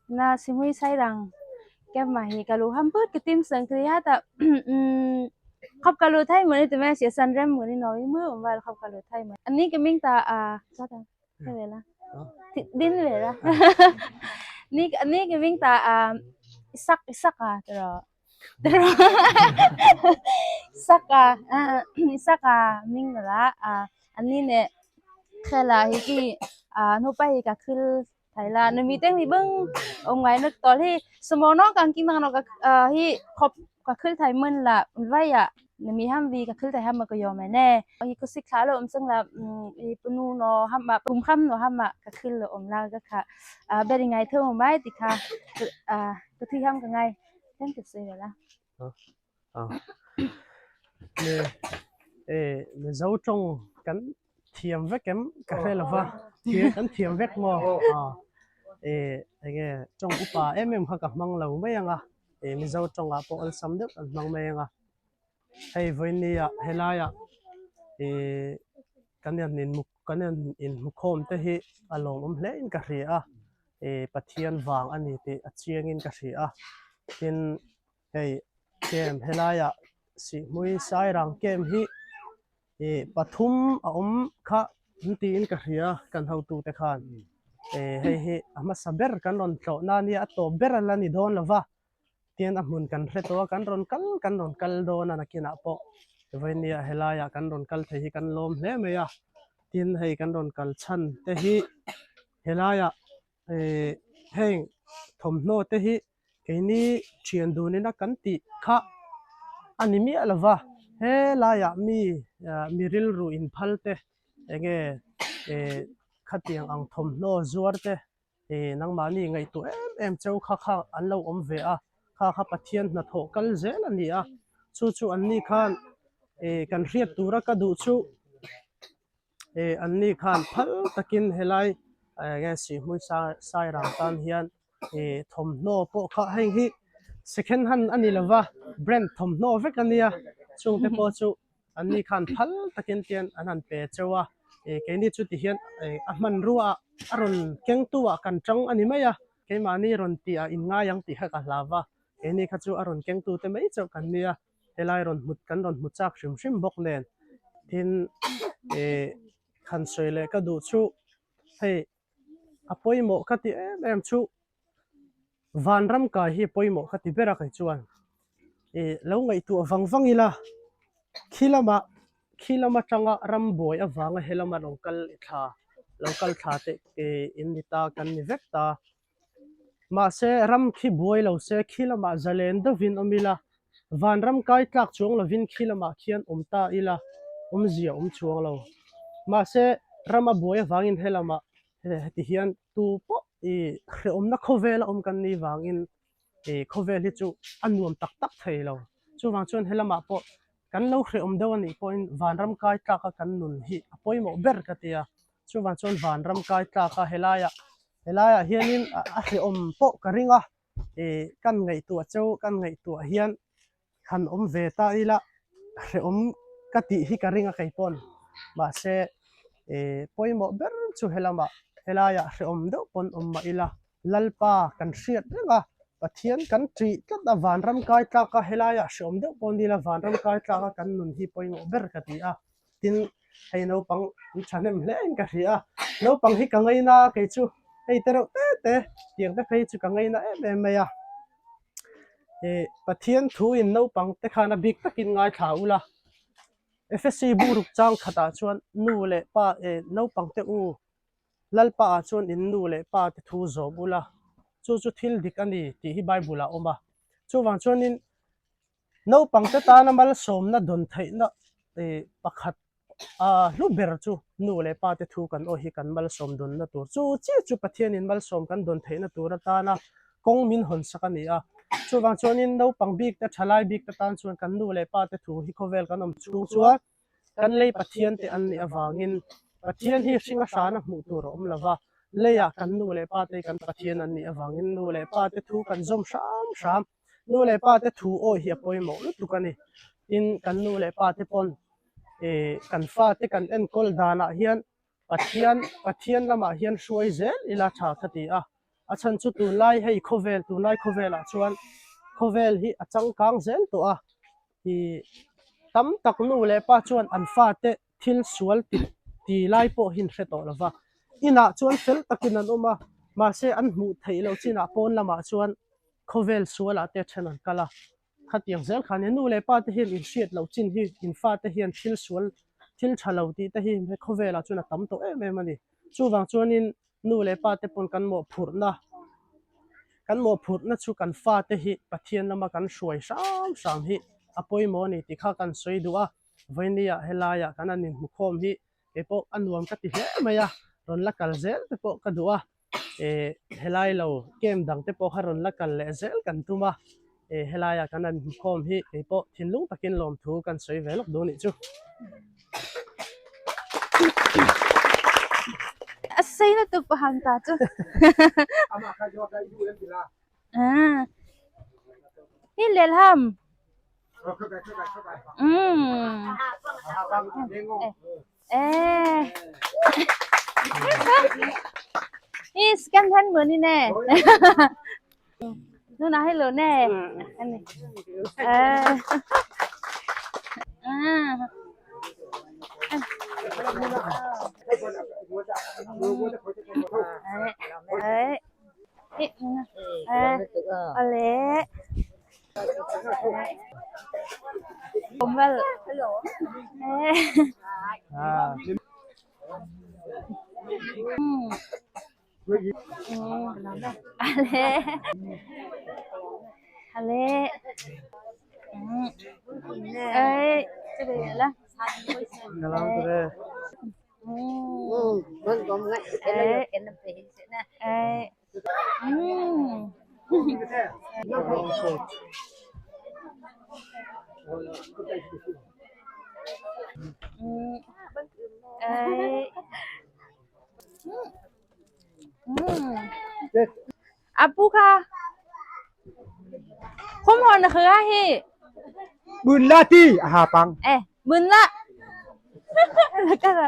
Na simui sai rang kem ma hi kalu ham put ke tim sang kriya ta khop kalu thai mo ni te me sia san rem mo ni noi mu um wal khop kalu thai mo ani ke ming ta a sa ta thế về là din về la ni ni ke ming ta a isak isak a tro tro isak a isak a ming la a ani ne khela hi ki a nu pa hi ka khil Thailand mi teng ni bưng ông ngai nak tol hi sumo no kang king nang no ka hi khop ka khil thai mun la vai ya mi ham vi ka khil thai ham ma ko yo me ne hi ko sik kha lo om sang la hi punu no ham ma pum kham no ham ma ka khil lo om la ka kha beri ngai thơ mai ti kha ka thi ham ka ngai them ti se la. Mizo tawng kan thiam vek em ka hre lo va, thil kan thiam vek maw? Enge tawng upa em em kha ka hmang lo mai ang a, Mizo tawngah pawh awlsam deuh kan hmang mai ang a. Hei vawinia helaiah kan kan inhmukhawm te hi a lawmawm hle in ka hria a, Pathian vang a ni tih a chiangin ka hria a, tin Hei camp helaiah Sihhmui Sairang camp hi ih pathum a awm kha an tiin ka hria kan hotute khan eh hei hi a hmasa ber kan rawn tlawh na nia a tawp ber a la ni dawn lo va tin a hmun kan hre tawh a kan rawn kal kan rawn kal dawn a nakinah pawh vawinia helaiah kan rawn kal thei hi kan lawm hle mai a tin hei kan rawn kal chhan te hi helaiah eh heng thawmhnaw te hi keini thian dunin a kan tih kha a ni miah lo va helaiah mi ah mi rilru inphal te enge eh khatiang ang thawmhnaw zuar te eh nangmahni ngaihtuah em em cheu kha kha an lo awm ve a kha kha Pathian hnathawh kal zel a ni a chu chu anni khan eh kan hriat tura ka duh chu. Eh anni khan phal takin helai enge Sihhmui Sairang tan hian eh thawmhnaw pawh kha heng hi second hand a ni lova brand thawmhnaw vek a nia chungte pawh chu anni khan phal takin tian an han pe cheu a eh keini chu ti hian eh a hmanrua ah a rawn kengtu ah kan tang a ni mai a keimahni rawn tih ah in ngai ang tih kha ka hlau va keini kha chu a rawn kengtu te mai chauh kan nia. Helai rawn hmu kan rawn hmu chak hrim hrim bawk nen tin eh han sawi leh ka duh chu hei a pawimawh ka ti em em chu vanram kai hi pawimawh ka ti ber a kei chuan ih lo ngaihtuah vang vang ila khi lamah khi lam atanga ram buai avanga he lama lo kal thla lo kal thla te in ni ta kan ni vek ta. Mahse, ram khi buai lo se khi lamah zalen deuhin awm ila, vanram kai tlak chuang lovin khi lamah khian awm ta ila, awmzia awm chuang lo. Mahse, ram a buai avangin he lamah heti hian tu pawh i hrehawmna khawvela awm kan nih vangin i khawvel hi chu a nuam tak tak thei lo. Chuvang chuan he lamah pawh kan lo hrehawm deuh a nih pawhin vanram kai tlaka kan nun hi a pawimawh ber ka ti a. Chuvang chuan vanram kai tlaka helaiah Helaiah hianin a hrehawm pawh ka ring a, ih kan ngaihtuah cheu kan ngaihtuah hian han awm ve ta ila hrehawm ka tih hi ka ring a kei pawn mahse ih pawimawh ber chu helamah helaiah hrehawm deuh pawn awm mah ila Lalpa kan hriat reng a, Pathian kan ṭih tlat a vanram kai tlak a helaiah hrehawm deuh pawn ila vanram kai tlak a kan nun hi pawimawh ber ka ti a. Tin, hei naupang an thahnem hle in ka hria a, naupang hi ka ngaina a kei chu hei te reuh te te tiang te phei chu ka ngaina em em mai a. Ih Pathian thu in naupang te khan a bik takin ngaithla ula, Efesi buruk chang khatah chuan nu leh pa eh naupang te u Lalpa ah chuan in nu leh pa te thu zawm ula, chu chu thil dik a ni tih hi Bible ah a awm a. Chuvang chuanin Naupangte tana malsawmna dawn theihna pakhat hlu ber chu nu leh pate thu kan aw hi kan malsawm dawnna tur chu chiah chu Pathianin malsawm kan dawn theihna tur atana kawng min hawn sak a ni a. Chuvang chuanin naupang bik te, thalai bik te tan chuan kan nu leh pate thu hi khawvel kan awm chhung chuan kan lei Pathian te an nih avangin Pathian hi hring a hrana hmuh tur a awm lo va, leiah kan nu leh pate hi kan Pathian an nih avangin nu leh pate thu kan zawm hram hram. Nu leh pa te thu awi hi a pawimawh lutuk a ni. Tin, kan nu leh pa te pawn ih kan fate kan enkawl danah hian Pathian Pathian lamah hian hruai zel ila tha ka ti a. A chhan chu tunlai hei khawvel tunlai khawvelah chuan khawvel hi a changkang zel tawh a, ih tam tak nu leh pa chuan an fate thil sual ti ti lai pawh hi an hre tawh lo va, inah chuan fel takin an awm a, mahse an hmuh theih loh chinah pawn lamah chuan khawvel sualah te then an kal a, khatiang zel khan nu leh pa te hian inhriat loh chin hi in fate hian thil sual thil tha lo tih te hi he khawvelah chuan a tam tawh em em a ni. Chuvang chuanin nu leh pa te pawn kan mawhphurhna kan mawhphurhna chu kan fate hi Pathian lama kan hruai hram hram hi a pawimawh a ni tih kha kan sawi duh a, vawinia helaiah kan han inhmukhawm hi kei pawh a nuam ka ti hle mai a, rawn la kal zel te pawh ka duh a, eh helai lo camp dang te pawh kha rawn la kal leh zel kan tum a, eh helaiah kan han inhmukhawm hi kei pawh thinlung takin lawmthu kan sawi ve lawk duh a nih chu. A sei na tuk paham ta chu. Ah. Hi lel ham. Um. Eh. Hi scan thân mượn đi nè. Nó nói hello nè. Anh này. À. À. Đấy. Đấy. Đấy. Ah. Apu kha khum hon na khra hi Bun la ti a ha pang. Eh bun la ka la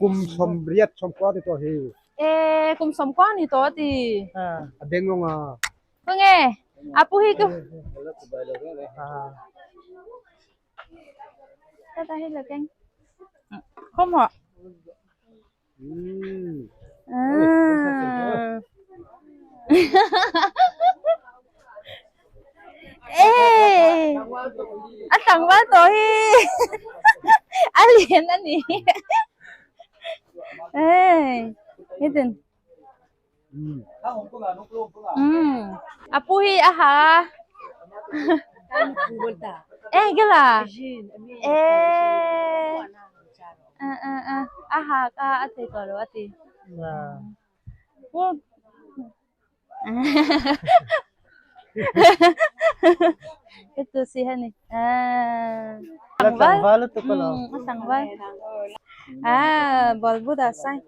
Kum som riat som kwa ti to hi. Eh kum som kwa ni to ti. A beng long a. Ko nge apu hi ku ta ta hi la keng khum ho. Ê, a tlangval tawh hi a lian a ni. Ê, hetin. A pu hi a ha. Ê, cái là. Ê. A a a a ha ka a thei tawh lo a ti. Ito si hani. Ah. Tlangval lutuk a lo. Tlangval. Ah, ball buda sai.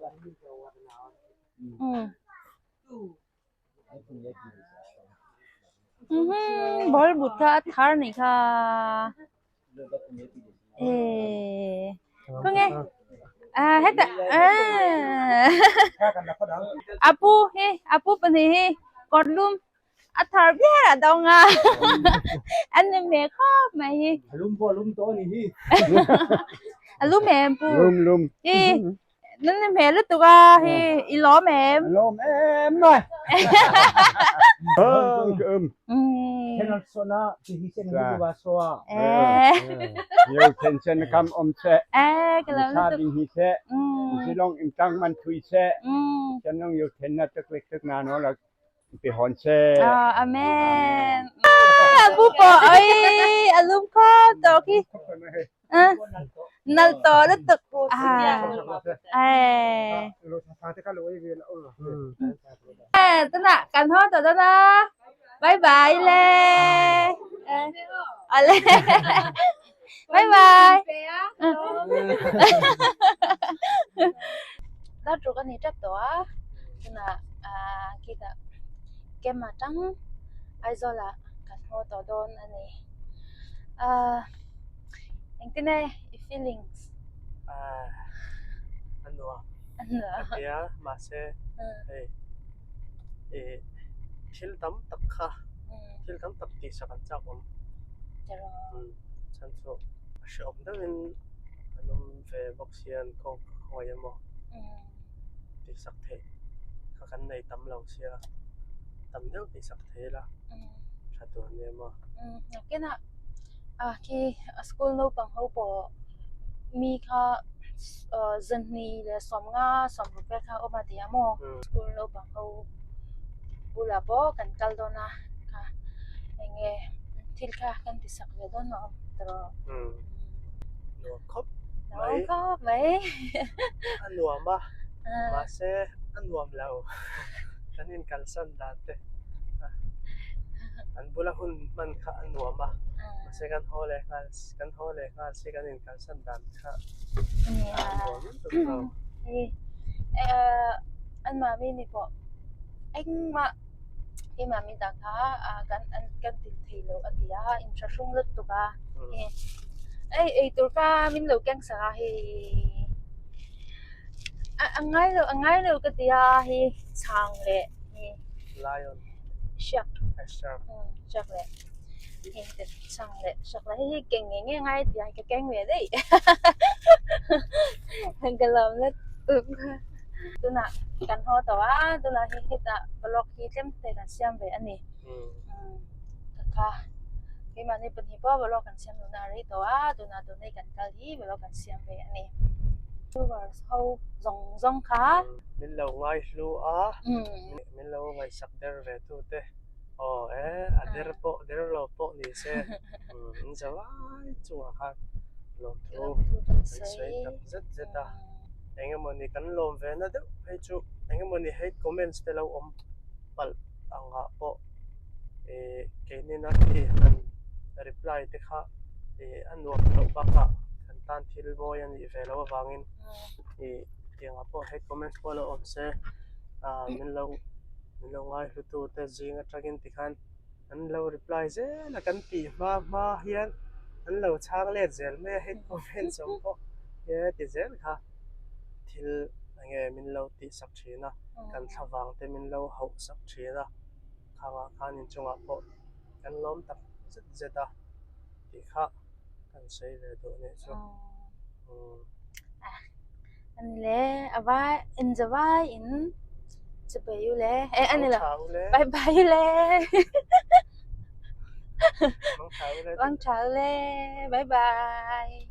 Ball but kha a thar nih kha. Eh. Ko nge. Ah, heta. Ah. Apu hi, apu pahnih hi kawtlum a thar viar a dawng a. An ni me khawp mai hi. A lum pawh a lum tawh a ni hi. A lum em pu. Lum lum. Hi. Nan ni hmel lutuk a hi i lawm em? Lawm em mai. Amen. Bu pawh oi a lum khawp tawh khi. Nal tawh lutuk. Tunah kan haw tawh dawn a. Bye bye le. Awle. Bye bye. Dar ruk a ni tap tawh a. Tunah khitah camp atang Aizawl ah kan haw tawh dawn a ni. Ahh engtin e i feelings? Ahh a nuam. A nuam. A tia mahse hei Ih thil tam tak kha thil tam tak tihsak an chak awm. Umm chhan chu a hrehawm deuhin an awm ve bawk sia an kawng khawngaih emaw tihsak theih kha kan nei tam lo sia tam deuh tihsak thei ila tha tur a ni emaw. Nakinah ah khi school naupang ho pawh mi kha zanhnih leh sawmnga sawmruk vel kha a awm a ti a maw school naupang ho bulah pawh kan kal dawn a kha eng nge thil kha kan ti sak ve dawn maw tawh nuam khawp mai nuam khawp mai a nuam a mahse a nuam lo kan inkalsan dan te an bula hun hman kha a nuam a mahse kan haw leh nghal kan haw leh nghal si kan inkalsan dan kha a nuam lutuk lo. An mami ni pawh engmah keimah mi dah kha kan an kan ti thei lo a ti a inthlahrung lutuk a ei eitur kha min lo keng sak a hei a ngai lo a ngai lo ka ti a hei chhang leh hei lion hriak hriak leh hei chhang leh hriak leh hei hi keng ngei ngei a ngai a ti a ka keng ve daih ka lawm lutuk. Tunah kan haw tawh a, tunah hi hetah vlog hi tlem te kan siam ve a ni. Ka kha keimahni pahnih pawh vlog kan siam lohna a rei tawh a, tunah tunei kan kal hi vlog kan siam ve a ni. Viewers ho zawng zawng kha. Min lo ngaihlu a, min lo ngaihsak der ve tu te aw e a der pawh der lo pawh ni se in zavai chungah khan lawmthu kan sawi tak zet zet a. Eng emawni kan lawm ve na deuh phei chu eng emawni hate comments te lo awm palh angah pawh ih keinin a khi han reply te kha ih a nuam loh bakah kan tan thil mawi a nih ve loh avangin ih tiangah pawh hate comments pawh lo awm se ah min lo min lo ngaihlu tu te zing atangin tikhan an lo reply zel a kan tih hma hma hian an lo chhang let zel mai a hate comments awm pawh he ti zel kha thil enge min lo tih sak thin a kan thlavang te min lo hauh sak thin a khangah khan inchungah pawh kan lawm tak zet zet a tih kha kan sawi ve duh anih chu umm. Ani le a vai in za vai in chu pe u le eh ani lo bye bye u le Mang tha u le Mang tha u le bye bye.